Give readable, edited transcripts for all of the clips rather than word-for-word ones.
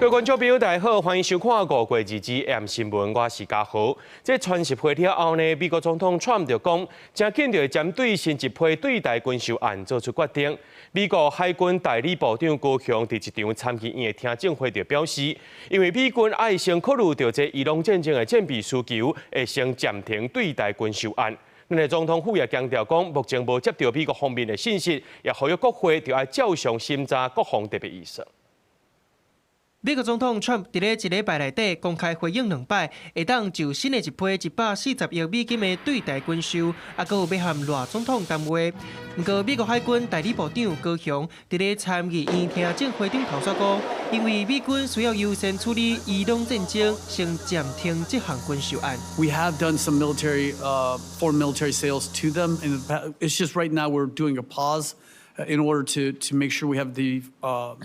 各位觀眾朋友，大家好，歡迎收看五月2日 AM 新聞，我是嘉豪。這川習會了後呢，美國總統川普就講，誠緊就會針對新一批對台軍售案做出決定。美國海軍代理部長高雄佇一場參議院的聽證會就表示，因為美軍愛先考慮著這伊朗戰爭的戰備需求，會先暫停對台軍售案。咱的總統府也強調講，目前無接著美國方面的信息，也呼籲國會著愛照常審查國防特別預算。美國總統川普佇咧一禮拜內底公開回應兩擺，會當就新的一批140億美金的對台軍售，猶閣有欲和賴總統談話。毋過美國海軍代理部長高雄佇咧參議院聽證會頂頭煞講，因為美軍需要優先處理伊朗戰爭，先暫停這項軍售案。 We have done some military, foreign military sales to them, and it's just right now we're doing a pause in order to make sure we have the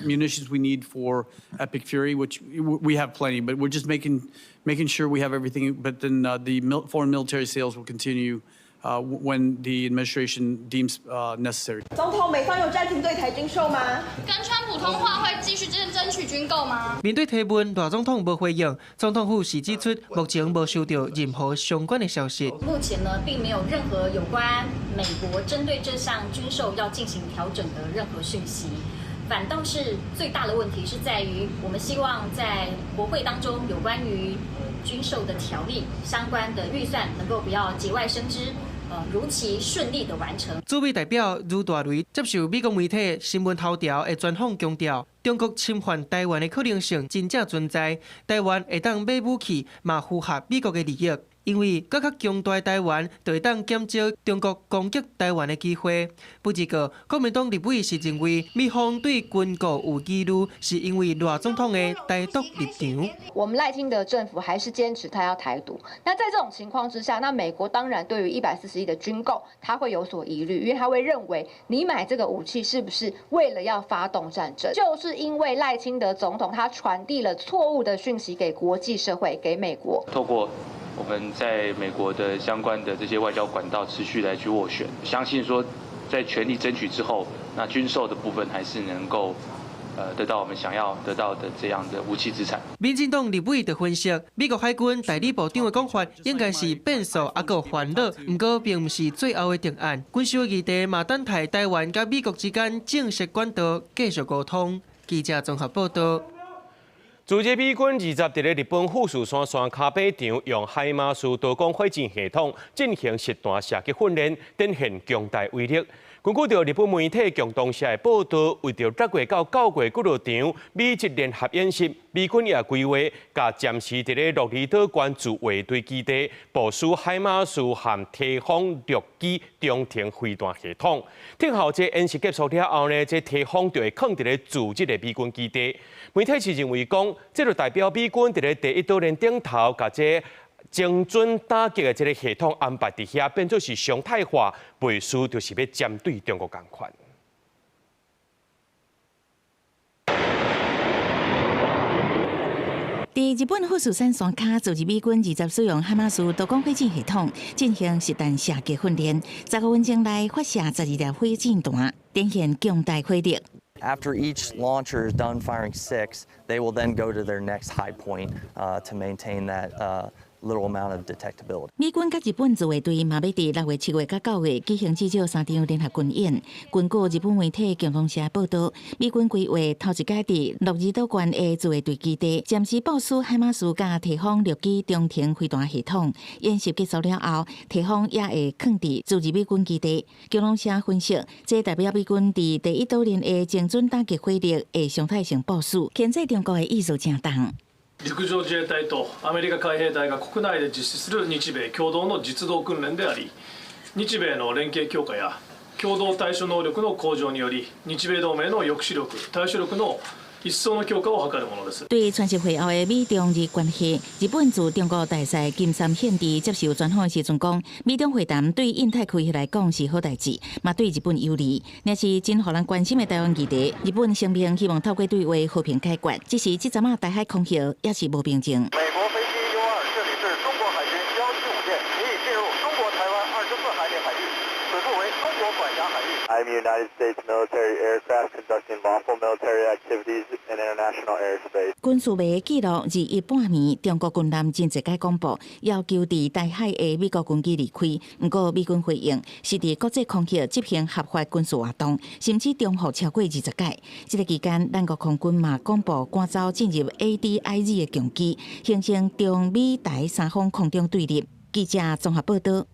munitions we need for Epic Fury, which we have plenty, but we're just making sure we have everything. But then the foreign military sales will continue when the administration deems necessary. 總統，美方有暫停對台軍售嗎？跟川普通話會繼續爭取軍購嗎？面對提問，賴總統無回應。總統府是指出，目前無收著任何相關的消息。目前呢，並沒有任何有關美國針對這項軍售要進行調整的任何訊息。反倒是最大的問題是在於，我們希望在國會當中有關於軍售的條例相關的預算能夠不要節外生枝。如期順利的完成。駐美代表茹大雷接受美國媒體新聞頭條的專訪，強調中國侵犯台灣的可能性真正存在，台灣會當買武器嘛符合美國的利益。因為閣較強大的台灣，就會當減少中國攻擊台灣的機會。不過，國民黨立委是認為美方對軍購有疑慮，是因為賴總統的台獨立場。我們賴清德政府還是堅持他要台獨。那在這種情況之下，那美國當然對於140億的軍購，他會有所疑慮，因為他會認為你買這個武器是不是為了要發動戰爭？就是因為賴清德總統他傳遞了錯誤的訊息給國際社會，給美國。透過我們在美國的相關的這些外交管道持續來去斡旋，相信說在全力爭取之後，那軍售的部分還是能夠得到我們想要得到的這樣的武器資產。民進黨立委就分析，美國海軍代理部長的講法應該是變數猶閣煩惱，毋過並毋是最後的定案。軍售議題嘛等待台灣佮美國之間正式管道繼續溝通。記者綜合報道。駐日美軍20佇咧日本富士山山跤靶場，用海馬斯多管火箭系統進行實彈射擊訓練，展現強大威力。根據著日本媒體共同社的報導，為著6月到9月幾落場美日聯合演習，美軍也規劃共暫時佇咧鹿兒島縣自衛隊基地部署海馬斯和提風6支中程飛彈系統。聽候這演習結束了後呢，這提風就會囥佇咧駐日的美軍基地。媒體是認為講，這就代表美軍佇咧第一島鏈頂頭，共這精準打擊的這个系統安排佇遐，變做是常態化，袂輸就是欲針對中國仝款。佇日本富士山山跤，駐日美軍20使用海馬斯多管火箭系統進行實彈射擊訓練，15分鐘內發射12粒火箭彈，展現強大火力。 After each launcher is done firing six, they will then go to their next high point to maintain that little amount of detectability. 美軍佮日本自衛隊嘛欲佇6月、7月佮9月舉行至少三場聯合軍演。根據日本媒體共同社報導，美軍規劃頭一擺佇鹿兒島縣的自衛隊基地，暫時部署海馬斯佮提風6支中程飛彈系統。演習結束了後，提風也會囥佇駐日美軍基地。共同社分析，這代表美軍佇第一島鏈的精準打擊火力會常態性部署，牽制中國的意思誠重。陸上自衛隊とアメリカ海兵隊が國內で実施する日米共同の実動訓練であり、日米の連携強化や共同対処能力の向上により、日米同盟の抑止力、対処力の一層の強化を図るものです。對川習會後的美中日關係，日本駐中國大使金三憲佇接受專訪的時陣講，美中會談對印太區域來講是好代誌，嘛對日本有利。若是真予人關心的台灣議題，日本聲明希望透過對話和平解決，只是這陣仔台海空域猶是無平靜。美國飛機 U2，這裡是中國海軍1775艦，你已進入中國台灣24海里海域，此處為中國管轄海域。I'm United States military aircraft conducting lawful military activities in international airspace。軍事媒記錄，21半暝，中國軍艦真濟擺廣播，要求佇台海的美國軍機離開。毋過美軍回應是佇國際空域執行合法軍事活動，甚至重複超過20擺。這个期間，咱國空軍嘛廣播趕走進入 ADIZ 的強機，形成中美台三方空中對立。記者綜合報道。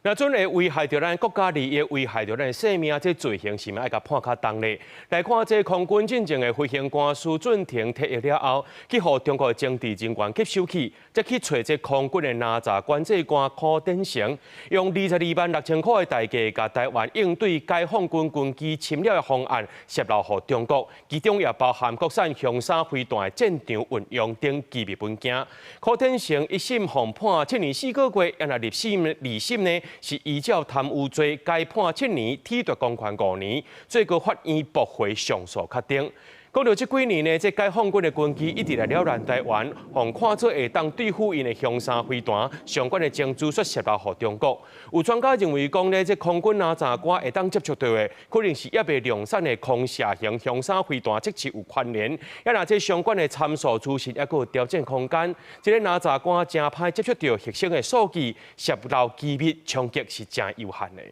若準會危害著咱國家利益，危害著咱性命，這罪行是毋愛共判較重咧？來看這空軍進前的飛行官蘇俊廷退役了後，去予中國政治人員吸收去，才去揣這空軍的哪吒管制官柯典成，用22萬6千箍的代價，共台灣應對解放軍軍機侵擾的方案洩露予中國，其中也包含國產雄三飛彈的戰場運用等機密文件。柯典成一審予判7年4個月，啊若入審二審呢？是依照貪污罪，改判7年，褫奪公權5年，最高法院駁回上訴決定。講到這幾年呢，這解放軍的軍機一直來擾亂台灣，予看做會當對付𪜶的雄三飛彈，相關的情資煞洩露予中國。有專家認為講呢，這空軍哪吒官會當接觸到的，可能是猶未量產的空射型雄三飛彈，測試有關聯。啊若這相關的參數資訊，猶閣有調整空間。這个哪吒官誠歹接觸著核心的數據，洩露機密衝擊是誠有限的。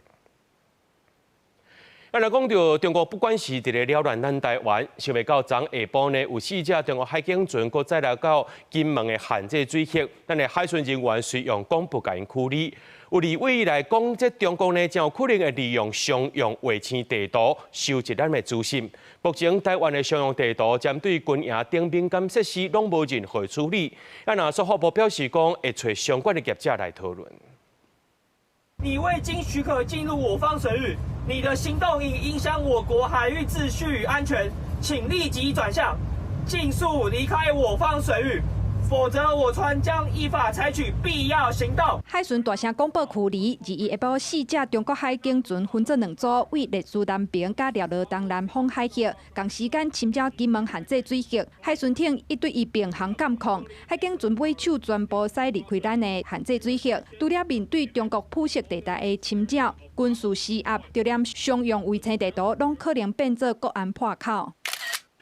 啊，若講著中國，不管是佇咧擾亂咱台灣，想袂到昨下晡呢，有四隻中國海警船閣再來到金門的限制水域，咱的海巡人員隨用廣播共𪜶驅離。有立委來講，這中國呢，誠有可能會利用商用衛星地圖收集咱的資訊。目前台灣的商用地圖針對軍營等敏感設施攏無任何處理。啊，若國防部表示講，會揣相關的業者來討論。你未經許可進入我方水域，你的行動已影響我國海域秩序與安全，請立即轉向，盡速離開我方水域，否則我船將依法採取必要行動。海巡大聲廣播驅離，21下晡四隻中國海警船分做兩組，對列嶼南爿佮寮羅東南方海域，仝時間侵擾金門限制水域。海巡艇一對一並行監控，海警船尾手全部駛離開咱的限制水域。除了面對中國灰色地帶的侵擾、軍事施壓，就連商用衛星地圖攏可能變做國安破口。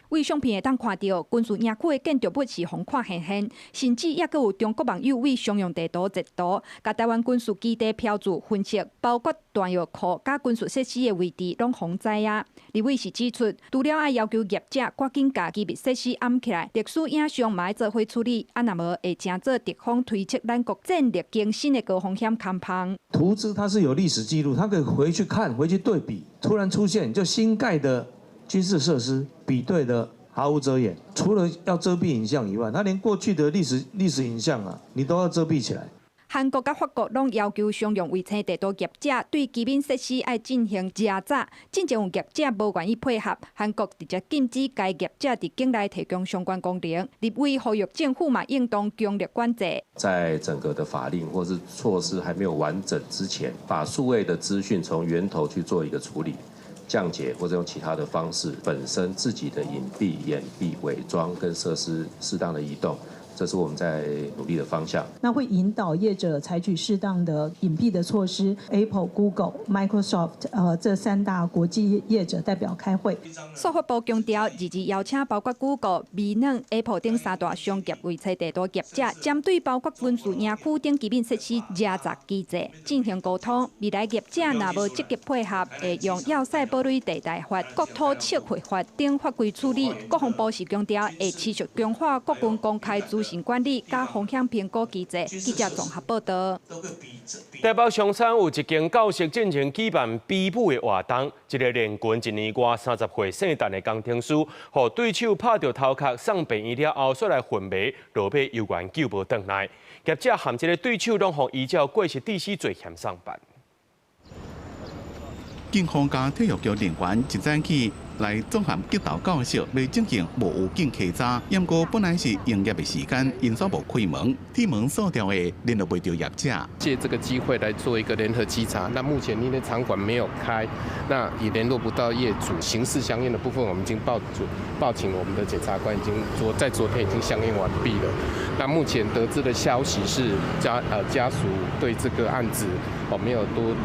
對相片會當看著軍事營區的建築物是予看現現，甚至猶閣有中國網友對商用地圖截圖，共台灣軍事基地標註分析，包括彈藥庫佮軍事設施的位置，攏予知影。立委是指出，除了愛要求業者趕緊共機密設施掩起來，歷史影像嘛愛做伙處理，啊若無會成做敵方推測咱國戰略更新的高風險空縫。圖資它是有歷史記錄，它可以回去看，回去對比，突然出現就新蓋的軍事設施比對的毫無遮掩，除了要遮蔽影像以外，他連過去的歷史影像啊，你都要遮蔽起來。韓國佮法國攏要求商用衛星地圖業者對機敏設施愛進行查查，進前有業者無願意配合，韓國直接禁止該業者佇境內提供相關功能。立委呼籲政府嘛應當強力管制。在整個的法令或是措施還沒有完整之前，把數位的資訊從源頭去做一個處理。降解或者用其他的方式，本身自己的隱蔽、掩蔽、偽裝跟設施適當的移動，這是我們在努力的方向。那會引導業者採取適當的隱蔽的措施。Apple、Google、Microsoft，這三大國際業者代表開會。國防部強調，22邀請包括 Google、微軟、Apple 等三大商業衛星地圖業者，針對包括軍事營區等機敏設施查查機制進行溝通。未來業者若無積極配合，會用要塞堡壘地帶法、國土測繪法等法規處理。國防部是強調，會持續強化國軍公開資訊管理佮風險評估機制。記者綜合報道。台北松山有一間教室進前舉辦比武的活動，一个練拳一年外30歲姓陳的工程師，予對手拍著頭殼送病院了後，煞來昏迷，落尾猶原救無轉來。業者和這个對手攏予依照過失致死罪嫌送辦。警方佮體育局人員一早起來綜合激鬥教室，欲進行無預警稽查。毋過本來是營業的時間，𪜶煞無開門，鐵門鎖牢的，聯絡袂著業者。借這個機會來做一個聯合稽查。那目前因為場館沒有開，那也聯絡不到業主。刑事相應的部分，我們已經報請我們的檢察官，已經在昨天已經相應完畢了。那目前得知的消息是家屬對這個案子哦，沒有多，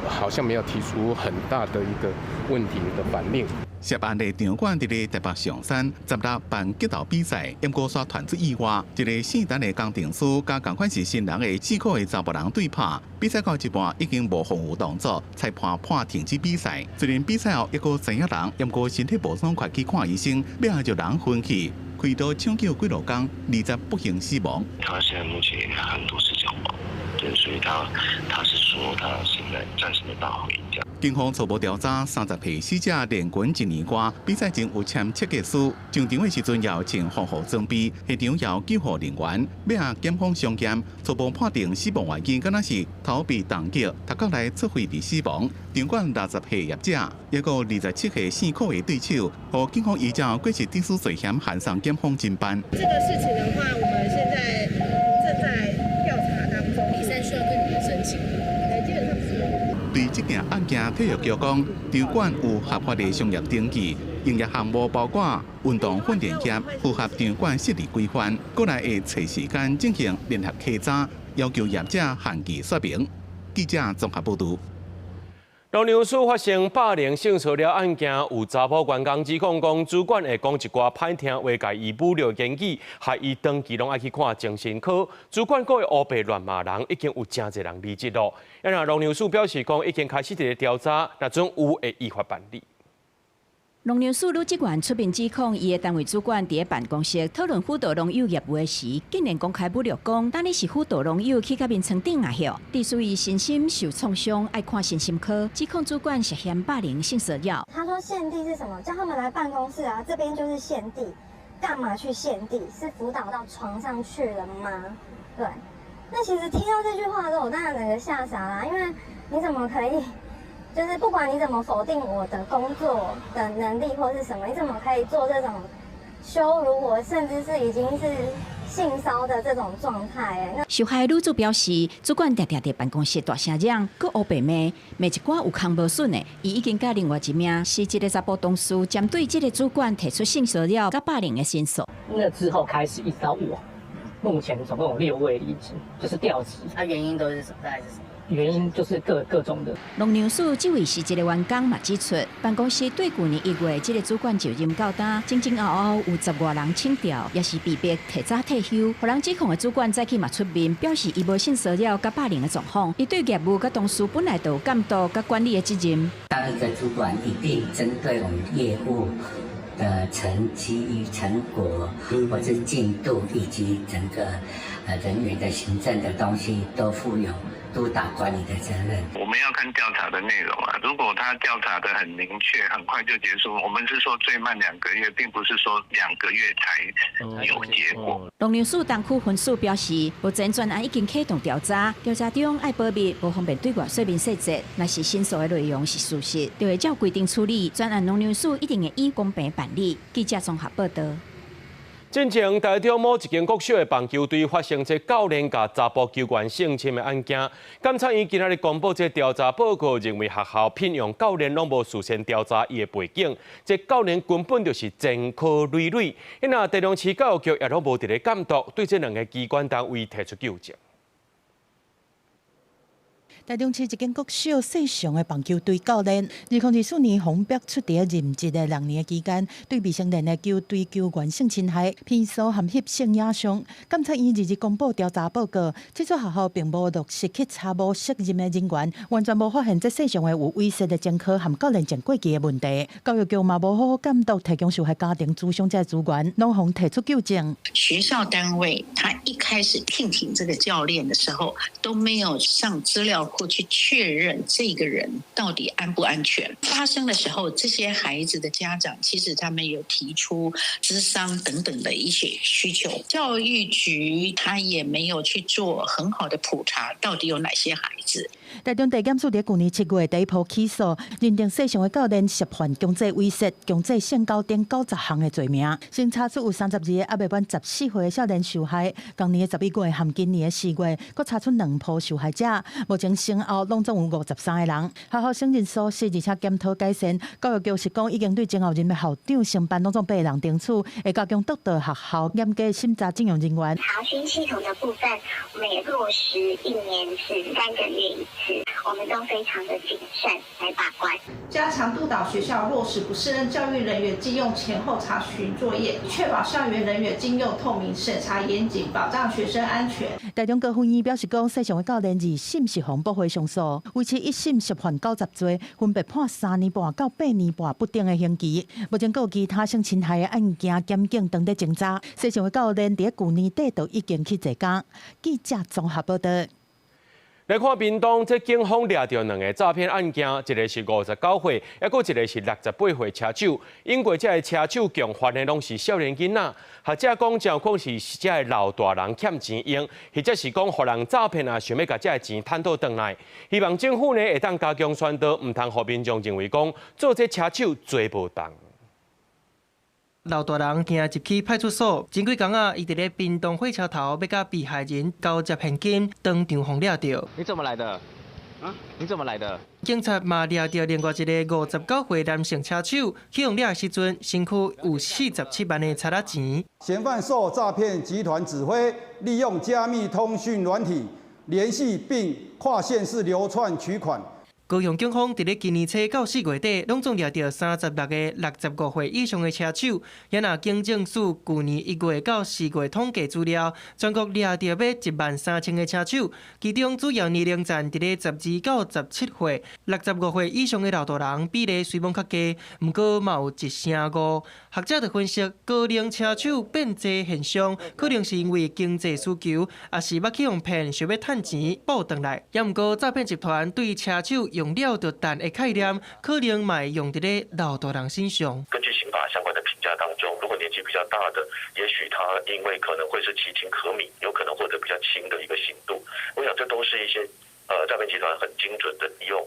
好像沒有提出很大的一個問題的反應。涉案的場館佇咧台北象山，16辦激鬥比賽，毋過煞傳出意外，一个姓陳的工程師佮仝款是新人的四個的查埔人對拍，比賽到一半已經無防護動作，裁判判停止比賽。雖然比賽後猶閣知影人，毋過身體無爽快去看醫生，尾仔就人昏去，開刀搶救幾落工，20不幸死亡。他現在目前很多事情，對，所以他是說他現在暫時沒辦法回家。警方初步調查，30歲死者練拳一年外，比賽前有簽切結書，上場的時陣有穿防護裝備，現場有救護人員，尾仔檢方相驗，初步判定死亡原因敢若是頭被重擊，頭殼內出血而死亡。場館60歲業者，一個27歲姓柯的對手，予警方依照過失致死罪嫌函送檢方偵辦。這個事情的話，我們現在正在調查當中，比賽需要跟你們申請。基本上是。對這件案件，體育局講，場館有合法的商業登記，營業項目包括運動訓練業，符合場館設立規範。過來會揣時間進行聯合稽查，要求業者限期說明。記者綜合報導。農糧署發生霸凌性騷擾案件，有查埔員工指控講，主管會講一寡歹聽話，共伊侮辱言語，害伊長期攏愛去看精神科。主管閣會烏白亂罵人，已經有誠濟人離職咯。啊，若農糧署表示講，已經開始佇咧調查，若準有會依法辦理。農糧署女職員出面指控，伊的單位主管佇咧辦公室討論輔導農友業務的時，竟然公開侮辱講，當你是輔導農友去共眠床頂啊歇，致使伊身心受創傷，愛看身心科。指控主管涉嫌霸凌性騷擾。他說現地是什麼？叫他們來辦公室啊，這邊就是現地，幹嘛去現地？是輔導到床上去了嗎？對。那其實聽到這句話的時候，我當然整個嚇傻啦，因為你怎麼可以？就是不管你怎麼否定我的工作的能力或是什麼，你怎麼可以做這種羞辱我，甚至是已經是性騷的這種狀態？那受害女子表示，主管定定佇辦公室大聲嚷，閣烏白罵，罵一寡有空無筍的。伊已經佮另外一名是一个查埔同事，針對這个主管提出性騷擾佮霸凌的申訴。那之後開始一直到我，目前總共有6位離職，就是調職。那原因都是什麼？大概是什麼？原因就是各種的。農糧署這位是一個員工嘛指出，辦公室對舊年1月，這個主管就任到今，前前後後有10外人請調，也是被迫提早退休。予人指控的主管早起嘛出面表示，伊無性騷擾佮霸凌的狀況，伊對業務佮同事本來就有監督佮管理的責任。當一個主管一定針對我們業務的成績與成果，或者進度以及整個人員的行政的東西，都負有督導管理的責任。我們要看調查的內容啊，如果他調查得很明確，很快就結束。我們是說最慢2個月，並不是說2個月才有結果。農糧署東區分署表示，目前專案已經啟動調查，調查中愛保密，無方便對外說明細節。若是申訴的內容是事實，就會照規定處理。專案農糧署一定會依公平辦理。記者綜合報道。進前台中某一間國小的棒球隊發生這教練共查埔球員性侵的案件，檢察院今仔日公布這調查報告，認為學校聘用教練攏無事先調查伊的背景，這教練根本就是前科累累。那台中市教育局也攏無佇咧監督，對這兩个機關單位提出糾正。台中市一間國小細上的棒球隊教練，2024年予爆出佇任職的6年期間，對未成年的球隊球員性侵害、偏唆含翕性影像。檢察院2日公布調查報告，這所學校並無落實去查無適任的人員，完全無發現這世上的有猥褻的前科和教練前過去的問題。教育局嘛無好好監督提供受害家庭諮商這資源，攏予提出糾正。學校單位他一開始聘請這個教練的時候，都沒有上資料庫去確認這個人到底安不安全。發生的時候，這些孩子的家長其實他們有提出諮商等等的一些需求，教育局他也沒有去做很好的普查，到底有哪些孩子。台中地檢署佇舊年7月第一波起訴，認定世上的教練涉犯強制猥褻、強制性交等90項的罪名，先查出有32个猶未滿14歲的少年受害。今年的11月和今年的4月，閣查出2波受害者，目前先後攏總有53個人。學校承認疏失，而且檢討改善。教育局是講已經對前後任的校長承辦攏總8個人懲處，會加強督導學校嚴格審查徵用人員。查詢系統的部分，我們也落實1年是3個月一次。去，我們都非常的謹慎來把關。加強督導學校落實不適任教育人員禁用前後查詢作業，確保校園人員禁用透明、審查嚴謹，保障學生安全。台中高分院表示講，世上的教練二審是予駁回上訴，維持一審涉犯九十罪，分別判3年半到8年半不等的刑期。目前閣有其他性侵害的案件，檢警當咧偵查。世上的教練佇舊年底就已經去坐監。記者綜合報導。來看屏東，這警方掠著兩个詐騙案件，一个是59歲，抑閣一个是68歲車手。因為這个車手共犯的攏是少年囡仔，學者講，真有可能是這个老大人欠錢用，或者是講予人詐騙啊，想欲共這个錢趁倒轉來。希望政府呢會當加強宣導，毋通予民眾認為講做這車手做無當。老大人行入去派出所，前幾工仔，伊佇咧屏東火車頭欲佮被害人交接現金，當場予掠著。你怎麼來的？啊？你怎麼來的？警察嘛掠著另外一个59歲男性車手，去予掠的時陣，身軀有47萬的賊仔錢。嫌犯受詐騙集團指揮，利用加密通訊軟體聯繫並跨縣市流竄取款。高雄警方佇咧今年初到4月底，攏總掠著36个65歲以上的車手。也若警政署舊年1月到4月統計資料，全國掠著欲1萬3千个車手，其中主要年齡層佇咧12到17歲，65歲以上的老大人比例雖罔較低，毋過嘛有1成5。學者就分析，高齡車手變濟現象，可能是因為經濟需求，抑是捌去予騙，想欲趁錢報轉來。也毋過詐騙集團對車手用了就趁的概念，可能嘛會用佇咧老大人身上。根據刑法相關的評價當中，如果年紀比較大的，也許他因為可能會是其情可憫，有可能獲得比較輕的一個刑度。我想這都是一些詐騙集團很精準的利用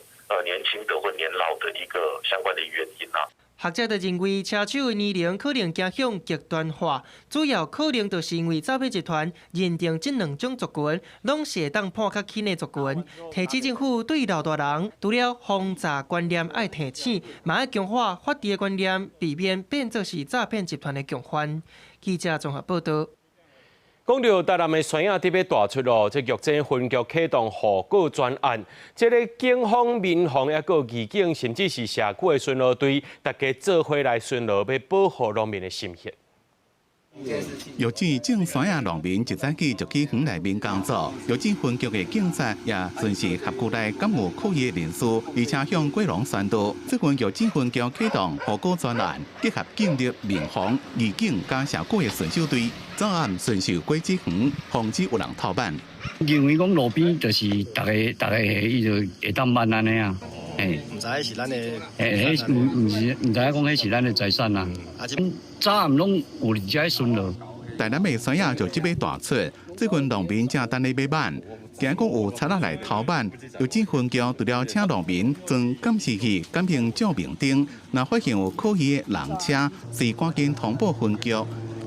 年輕的或年老的一個相關的原因啦。學者就認為，車手的年齡可能走向極端化，主要可能就是因為詐騙集團認定這兩種族群攏是會當判較輕的族群。提醒政府對老大人，除了防詐觀念愛提醒，嘛愛強化法治的觀念，避免變做是詐騙集團的共犯。記者綜合報導。講到台南的山仔特別大出咯，這玉井分局啟動護過專案，這个警方、民防抑閣義警，甚至是社區的巡邏隊，大家做伙來巡邏，欲保護農民的心血。玉井種山仔農民一早起就去園內面工作，玉井分局的警察也巡視轄區內敢有可疑的人士，而且向果農宣導。最近玉井分局啟動護果專案，結合警力、民防、義警佮社區的巡守隊，早暗巡視果子園，防止有人偷挽。認為講路邊就是逐个逐个伊就會當挽按呢啊，毋知彼是咱的，彼毋毋是毋知影講彼是咱的財產啊。早暗攏有佇遮巡邏。台南的山仔就這擺大出，最近農民正等咧欲挽，驚講有賊仔來偷挽，玉井分局除了請農民裝監視器、監聽照明燈，若發現有可疑的人車，隨趕緊通報分局。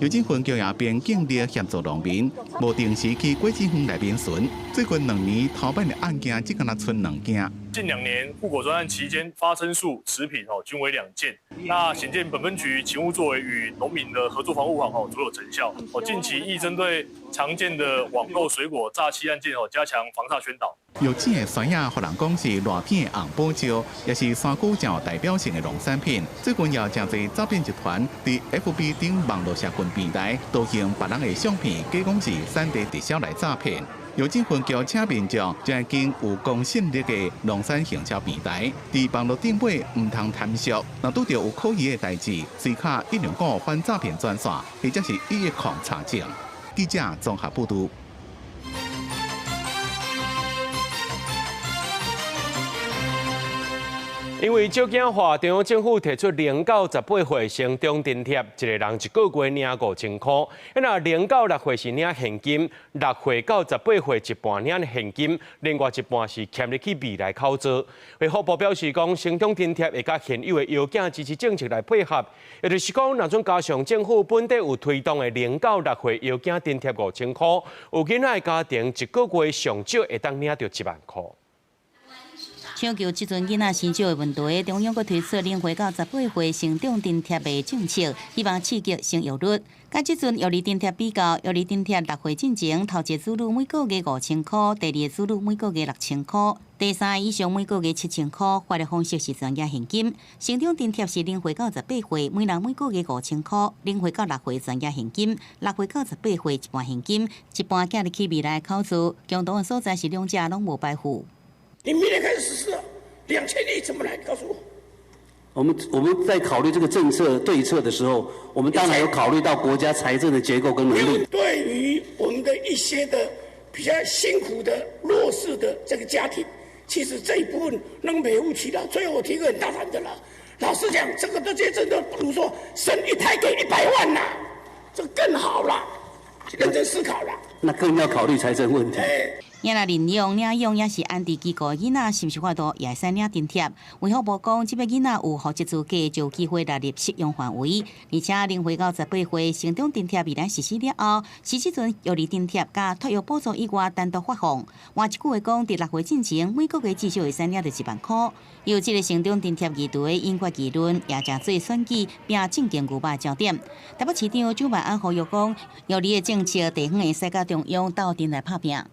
玉井分局也編警力協助農民，無定時去果子園內面巡。最近2年偷挽的案件，只敢若賰2件。近2年護果專案期間發生數持平哦，均為2件。那顯見本分局勤務作為與農民的合作防護網哦，卓有成效。哦，近期亦針對常見的網購水果詐欺案件哦，加強防詐宣導。玉井的山仔，予人講是熱天的紅寶石，也是山區誠有代表性的農產品。最近也誠濟詐騙集團佇 FB 頂網路社群平台，都用別人的相片，假講是產地直銷來詐騙。玉井分局請民眾將經有公信力的農產行銷平台，佇網路頂尾毋通貪俗，若拄著有可疑的代誌，隨敲105反詐騙專線，或者是110查證。記者綜合報導。因為少子化，中央政府提出0到18歲成長津貼，一個人一个月領5000箍。那0到6歲是領現金，6歲到18歲一半領現金，另外一半是欠入去未來口座。衛福部表示講，成長津貼會佮現有的藥囝支持政策來配合，也就是講，若準加上政府本底有推動的0到6歲藥囝津貼5000箍，有囡仔的家庭一个月上少會當領著1萬箍。像搶救這陣囡仔生少的問題，中央閣推出0歲到18歲成長津貼的政策，希望刺激生育率。佮這陣育兒津貼比較，育兒津貼6歲進前，頭一個子女每個月5000箍，第二個子女每個月6000箍，第三個以上每個月7000箍，發的方式是全額現金。成長津貼是0歲到18歲，每人每個月5000箍，0歲到6歲全額現金，6歲到18歲一半現金，一半寄入去未來口座。共同的所在是兩者攏無排付。你明年開始實施2000億怎麼來？告訴我。我們在考慮這個政策對策的時候，我們當然有考慮到國家財政的結構跟能力。對於我們的一些的比較辛苦的弱勢的這個家庭，其實這一部分能維護起來。最後我提個很大膽的啦，老實講，這個這些真的不如說生一胎給100萬啦，這更好啦，認真思考啦。那更要考慮財政問題。也若認養、領養，抑是安置機構囡仔，是毋是法度也會使領津貼？衛福部講，這筆囡仔有符合資格，就有機會納入適用範圍。而且0歲到18歲成長津貼未來實施了後，是這陣育兒津貼佮托育補助以外單獨發放。換一句話講，佇6歲進前，每個月至少會使領著1萬箍。由這个成長津貼議題引發議論，也成做選舉拼政見牛肉焦點。台北市長蔣萬安呼籲講，育兒的政策地方會使佮中央鬥陣來拍拚。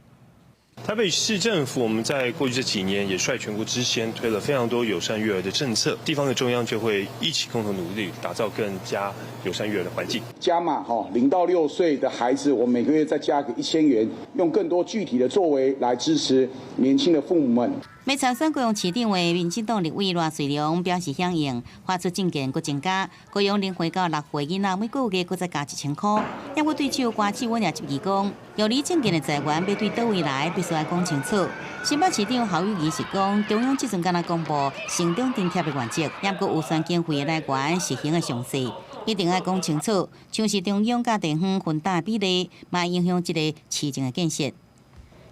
台北市政府，我們在過去這幾年也率全國之先推了非常多友善育兒的政策，地方的中央就會一起共同努力，打造更加友善育兒的環境。加碼哈，0到6歲的孩子，我每個月再加個1000元，用更多具體的作為來支持年輕的父母們。欲參選高雄市長的民進黨立委賴瑞隆表示響應，發出政見閣增加高雄0歲到6歲囡仔每個月閣再加1000箍。抑閣對手關志偉也質疑講，育兒政見的財源欲對佗位來，必須愛講清楚。新北市長侯友宜是講，中央這陣敢若公布成長津貼的原則，抑閣預算經費的來源實行的詳細，一定愛講清楚。像是中央佮地方分擔比例，嘛影響這个市政的建設。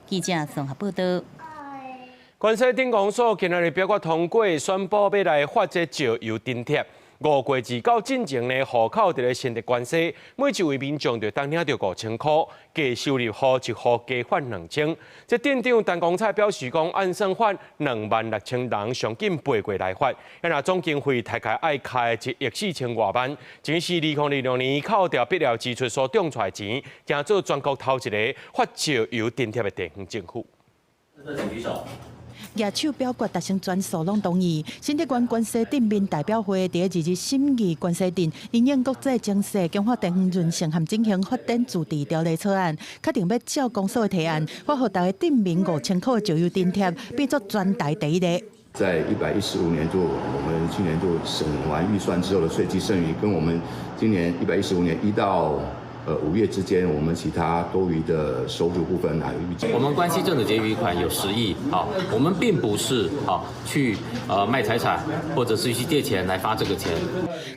記者綜合報導。關西鎮公所今仔日表決通過，宣布欲來發這石油津貼。5月2號進前呢，戶口佇咧新竹關西，每一位民眾就當領著5000箍，加收入戶一戶加發2000。這鎮長陳光彩表示講，按算發26,000人，上緊8月來發。若總經費大概愛開1億4千外萬，這是2026年扣掉必要支出所漲出來錢，成做全國頭一个發石油津貼的地方政府。請舉手。舉手表決達成全數攏同意。新竹縣關西鎮民代表會佇2日審議關西鎮因應國際情勢，強化地方韌性和轉型發展自治條例草案，確定欲照公所的提案，發予逐个鎮民5000箍的石油津貼，變做全台第一个。在115年度，我們去年度審完預算之後的稅計剩餘，跟我們今年115年1到5月之間，我們其他多餘的收入部分來預計。我們關西鎮的結餘款有10億，好，我們並不是好去賣財產，或者是去借錢來發這個錢。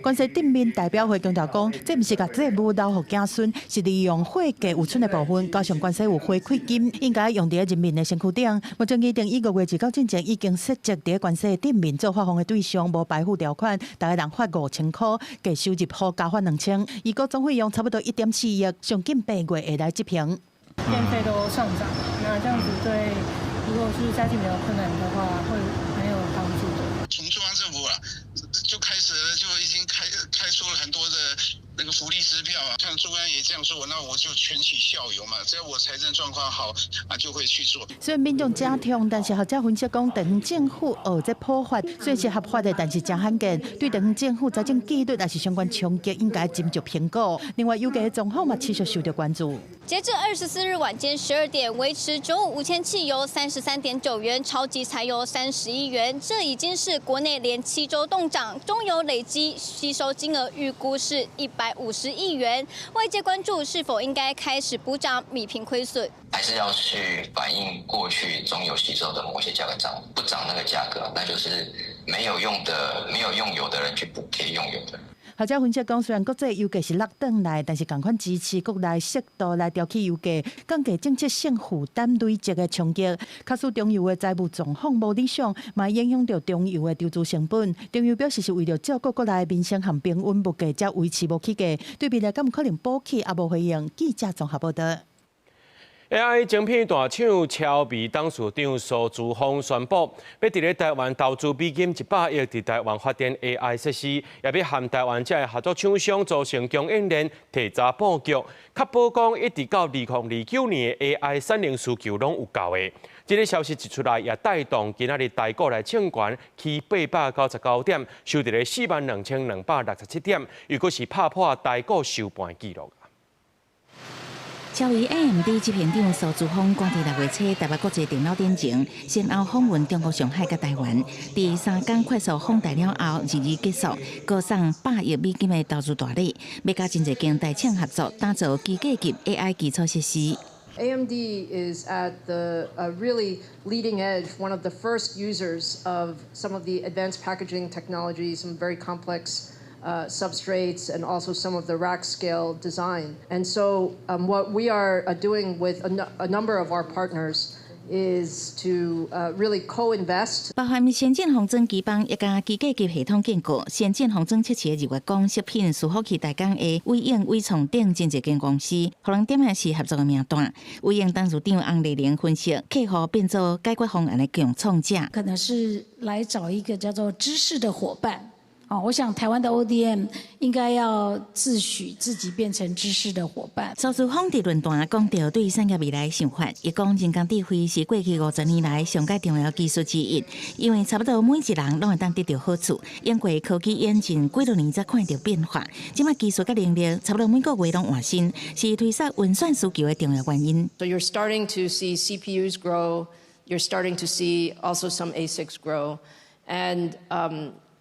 關西鎮民代表會強調講，這毋是共債務留予子孫，是利用貨價有剩的部分，加上關西有回饋金，應該用佇人民的身軀頂。目前規定以5月2號進前已經設籍佇關西鎮民做發放的對象，無排富條款，逐个人發5000箍，加收入戶加發2000，預估總費用差不多1.4億，上緊8月會來執行。電費都上漲，那這樣子對，如果是家境比較困難的話，會蠻有幫助的。從中央政府啊，就開始就已經開出了很多的那個福利支票啊，像中央也這樣做，那我就全體效尤嘛，只要我財政狀況好啊，就會去做。雖然民眾誠痛，但是學者分析講，地方政府學這普發雖然是合法的，但是誠罕見，對地方政府財政紀律也是相關衝擊，應該斟酌評估。另外，油價的狀況嘛持續受到關注。截至24日晚間12點，維持95無鉛汽油33.9元，超級柴油31元，這已經是國內連7週凍漲，中油累積吸收金額預估是150億元。外界關注是否應該開始補漲，彌平虧損，還是要去反映過去中油吸收的某些價格漲不漲那個價格，那就是沒有用的，沒有用油的人去補貼用油的。學者分析講，雖然國際油價是落轉來，但是仝款支持國內適度來調起油價，降低政策性負擔累積的衝擊。假使中油的財務狀況無理想，嘛影響著中油的投資成本。中油表示是為著照顧國內民生和平穩物價，才維持無起價。對未來敢有可能補起，也無回應。記者綜合報導。AI 晶片大廠超微董事長蘇姿豐宣布，欲佇咧台灣投資100億美金，佇台灣發展 AI 設施，也欲和台灣這个合作廠商組成供應鏈，提早布局，確保講一直到2029年的 AI 產能需求攏有夠的。這个消息一出來，也帶動今仔日台股來衝懸起899點，收佇咧42,267點，又閣是拍破台股收盤紀錄。超微 AMD 執行長蘇姿豐趕佇6月初台北國際電腦展前，先後訪問中國上海佮台灣，佇3工快速訪台了後，22結束，閣送100億美金的投資大禮，欲佮真濟間大廠合作，打造機械級 AI 基礎設施。 AMD is at the really leading edge, one of the first users of some of the advanced packaging technologies, some very complex substrates, and also some of the rack scale design. And so, what we are doing with a number of our partners is to really co-invest. 包含先進封裝機房，以及機械級系統建構、先進封裝測試的日月光食品伺服器代工的偉映、緯創等真濟間公司，予人點名是合作的名單。偉映董事長翁麗玲分析，客戶變做解決方案的共創者，可能是來找一個叫做知識的夥伴。哦，我想台灣的 ODM 應該要自詡自己變成知識的夥伴。蘇姿豐佇論壇講著對產業未來想法，伊講人工智慧是過去50年來上蓋重要技術之一，因為差不多每一人攏會當得著好處。經過科技演進幾多年才看著變化，這馬技術佮能力差不多每個月攏換新，是推捒運算需求的重要原因。 So you're starting to see CPUs grow, you're starting to see also some ASICs grow, and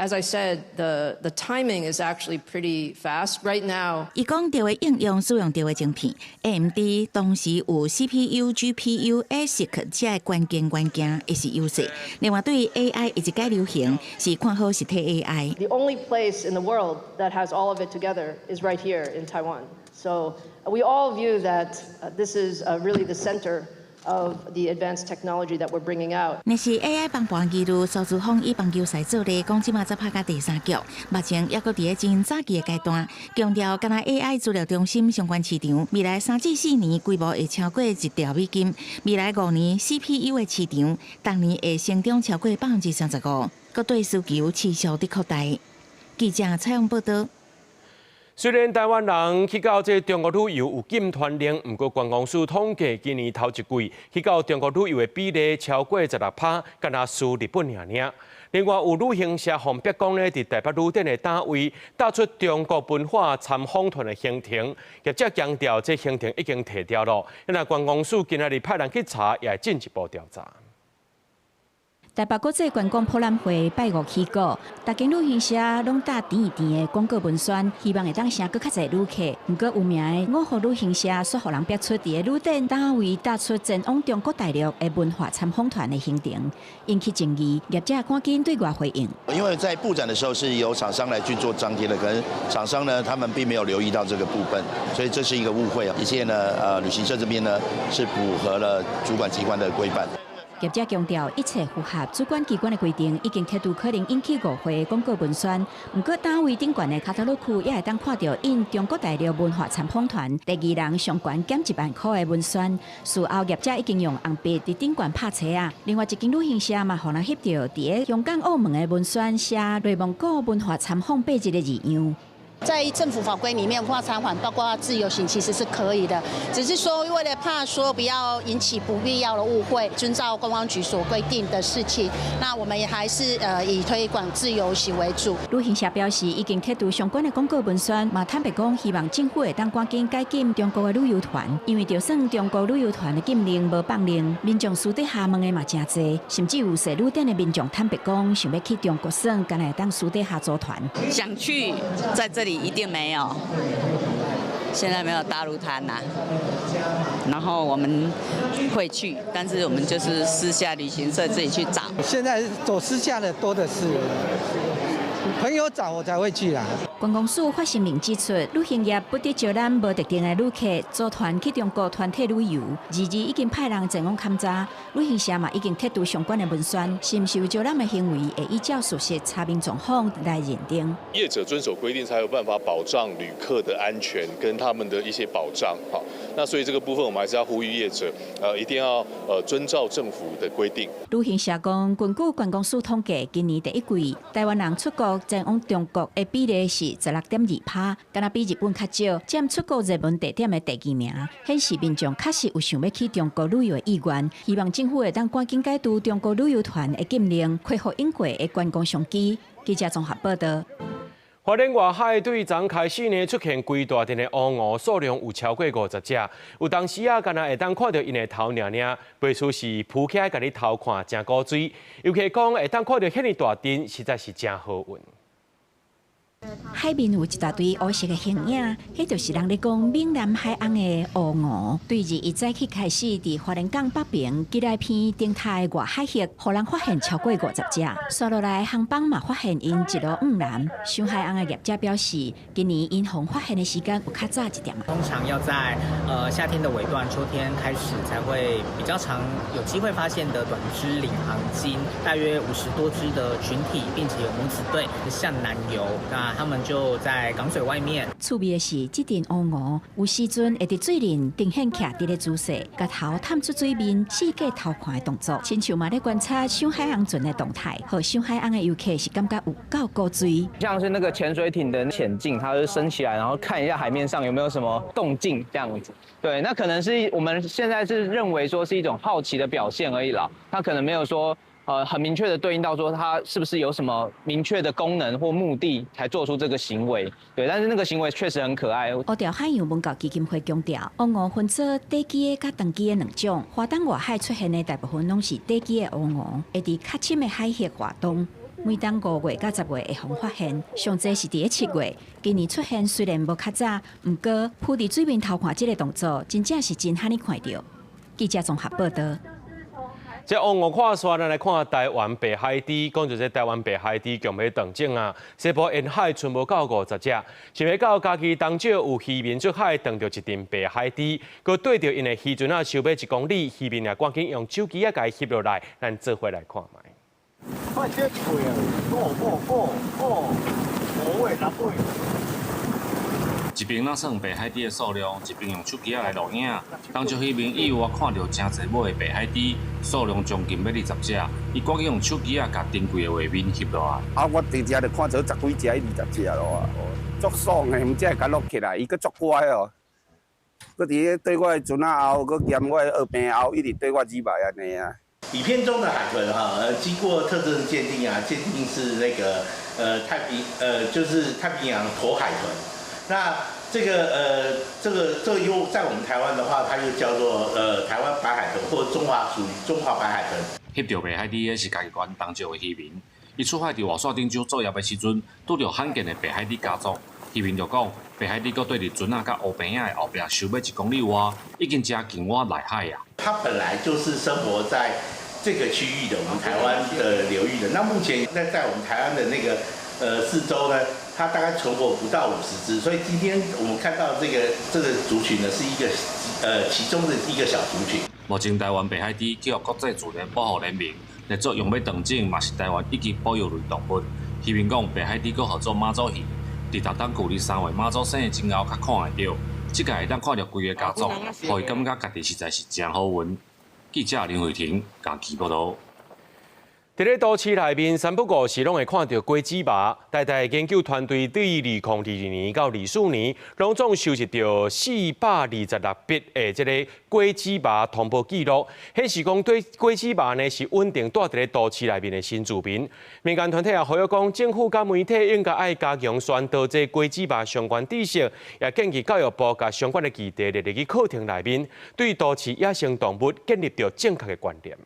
as I said, the timing is actually pretty fast right now. 伊講著的應用使用著的晶片，AMD 同時有 CPU、GPU、ASIC 這个關鍵元件會是優勢。另外，對 AI 一直改流行，是看好實體 AI。 The only place in the world that has all of it together is right here in Taiwan. So we all view that this is really the center of the advanced technology that we're bringing out. 若是 AI 崩盤疑慮，蘇姿豐以棒球賽做例，講這馬才拍到第三局，目前猶閣佇咧真早期的階段，強調敢若 AI 資料中心相關市場，未來3至4年規模會超過1兆美金，未來5年 CPU 的市場，逐年會成長超過35%，閣對需求持續佇擴大。記者採訪報導。雖然台灣人去到這中國旅遊有禁團令，毋過觀光署統計，今年頭一季去到中國旅遊的比例超過16%，敢若輸日本爾爾。另外有旅行社予人逼講咧，佇台北旅展的攤位貼出中國文化參訪團的行程，業者強調這行程已經退掉囉。那觀光署今仔日派人去查，也會進一步調查。台北國際觀光博覽會拜五起鼓，逐間旅行社攏貼甜甜的廣告文宣，希望會當吸閣較濟旅客。毋過有名的五福旅行社，煞予人逼出佇个旅展攤位貼出前往中國大陸的文化參訪團的行程，引起爭議。業者趕緊對外回應。因為在布展的時候是由廠商來去做張貼的，可能廠商呢，他們並沒有留意到這個部分，所以這是一個誤會啊。一切呢，旅行社這邊呢是符合了主管機關的規範。業者強調，一切符合主管機關的規定，已經剔除可能引起誤會的廣告文宣。毋過，攤位頂懸的卡塔洛區也會當看著印中國大陸文化參訪團第二人上懸減1萬塊的文宣。事後業者已經用紅筆佇頂懸拍斜仔。另外一間旅行社嘛，予人翕著佇个香港、澳門的文宣寫內蒙古文化參訪8日的字樣。在政府法規裡面，文化參訪包括自由行其實是可以的，只是說為了怕說不要引起不必要的誤會，遵照觀光局所規定的事情，那我們也還是以推廣自由行為主。旅行社表示已經剔除相關的廣告文宣，嘛坦白講，希望政府會當趕緊解禁中國的旅遊團，因為就算中國旅遊團的禁令無放令，民眾私底下問的嘛誠濟，甚至有踅旅展的民眾坦白講，想欲去中國耍，敢若會當私底下組團。想去，在這裡一定沒有，現在沒有大陸團吶。然後我們會去，但是我們就是私下旅行社自己去找。現在走私下的多的是，朋友找我才會去啦。觀光署發聲明指出，旅行業不得招攬無特定的旅客組團去中國團體旅遊。二二已經派人前往勘查，旅行社嘛已經剔除相關的文宣，是毋是有招攬的行為，會依照事實查明狀況來認定。業者遵守規定，才有辦法保障旅客的安全跟他們的一些保障。好，那所以這個部分，我們還是要呼籲業者，一定要遵照政府的規定。旅行社講，根據觀光署統計，今年第一季台灣人出國前往中國的比例是16.2%，敢若比日本較少，佔出國熱門地點的第二名。顯示民眾確實有想欲去中國旅遊的意願，希望政府會當趕緊解除中國旅遊團的禁令，恢復永過的觀光商機。記者綜合報道。花蓮外海對昨開始呢出現規大陣的烏鵠，數量有超過50隻。有當時啊，敢若會當看著𪜶的頭爾爾，袂輸是浮起來共你偷看，誠古錐。尤其講會當看著遐爾大陣，實在是誠好運。海面有一大堆烏色的形影，彼就是人咧講閩南海翁的烏鵠。對21早起開始，佇花蓮港北爿基來鼻頂頭的外海域，予人發現超過50隻。紲落來航班嘛發現𪜶一路往南。賞海翁的業者表示，今年𪜶予發現的時間有較早一點。通常要在夏天的尾段、秋天開始才會比較常有機會發現的短肢領航鯨，大約50多隻的群體，並且有母子對向南游。那他們就在港嘴外面。趣味的是，這陣烏鵠有時陣會佇水面呈現徛佇咧姿勢，共頭探出水面，四界偷看的動作，親像嘛咧觀察賞海翁船的動態。予賞海翁的遊客是感覺有夠古錐。像是那個潛水艇的潛鏡，它會升起來，然後看一下海面上有沒有什麼動靜，這樣子。對，那可能是我們現在是認為說是一種好奇的表現而已啦，它可能沒有說很明確的對應到說它是不是有什麼明確的功能或目的才做出這個行為，對，但是那個行為確實很可愛。烏條海洋文教基金會強調，烏鵠分做短鰭的佮長鰭的兩種，華東外海出現的大部分攏是短鰭的烏鵠，會佇較深的海域活動。每當5月到10月會予發現，上濟是佇咧7月。今年出現雖然無較早，毋過浮佇水面偷看這個動作，真正是真罕呢看著。記者綜合報道。這烏鵠看煞，咱來看台灣白海豬。講著這台灣白海豬強欲斷種啊！西部沿海賰無夠50隻，想欲到嘉義東石有漁民出海，撞著一陣白海豬，閣綴著𪜶的漁船仔收尾1公里，漁民也趕緊用手機仔共伊翕落來，咱做伙來看覓。快這嘴啊！五五五五五尾六尾。一邊若算白海豬的數量，一邊用手機仔來錄影。東石漁民意外看著誠濟尾的白海豬，數量將近欲20隻，伊趕緊用手機仔共珍貴的畫面翕落來。啊，我佇遮就看著十幾隻、20隻咯啊，足爽的，毋才會共錄起來，伊閣足乖哦。閣佇咧綴我的船仔後，閣兼我的蚵棚後，一直綴我入來按呢啊。影片中的海豚哈，經過特徵鑑定啊，鑑定是那個太平就是太平洋駝海豚。那這個這個又在我們台灣的話，它又叫做台灣白海豚或中華屬於中華白海豚。翕著白海豬的是嘉義縣東石的漁民，伊出海佇外線頂洲作業的時陣，拄著罕見的白海豬家族。漁民就講，白海豬閣綴佇船仔佮烏棚仔的後壁，收尾1公里外，已經誠近倚內海啊。它本來就是生活在這個區域的，我們台灣的流域的。那目前在我們台灣的那個四周呢，它大概存活不到50隻，所以今天我們看到這個族群呢，是一個其中的一個小族群。目前台灣白海豬去予國際自然保護聯盟列做用欲斷種，嘛是台灣一級保育類動物。漁民講，白海豬閣號做媽祖魚，佇逐冬舊曆3月媽祖生的前後較看會著。這擺會當看著規个家族，予伊感覺家己實在是誠好運。記者林慧婷嘉義報導。佇咧都市內面，三不五時攏會看著果子蝮。台大研究團隊對2022年到24年，攏總收集著426筆的這个果子蝮通報記錄，顯示講對果子蝮呢是穩定蹛佇咧都市內面的新住民。民間團體也呼籲講，政府佮媒體應該愛加強宣導這果子蝮相關知識，也建議教育部共相關的議題列入去課程內面，對都市野生動物建立著正確的觀念。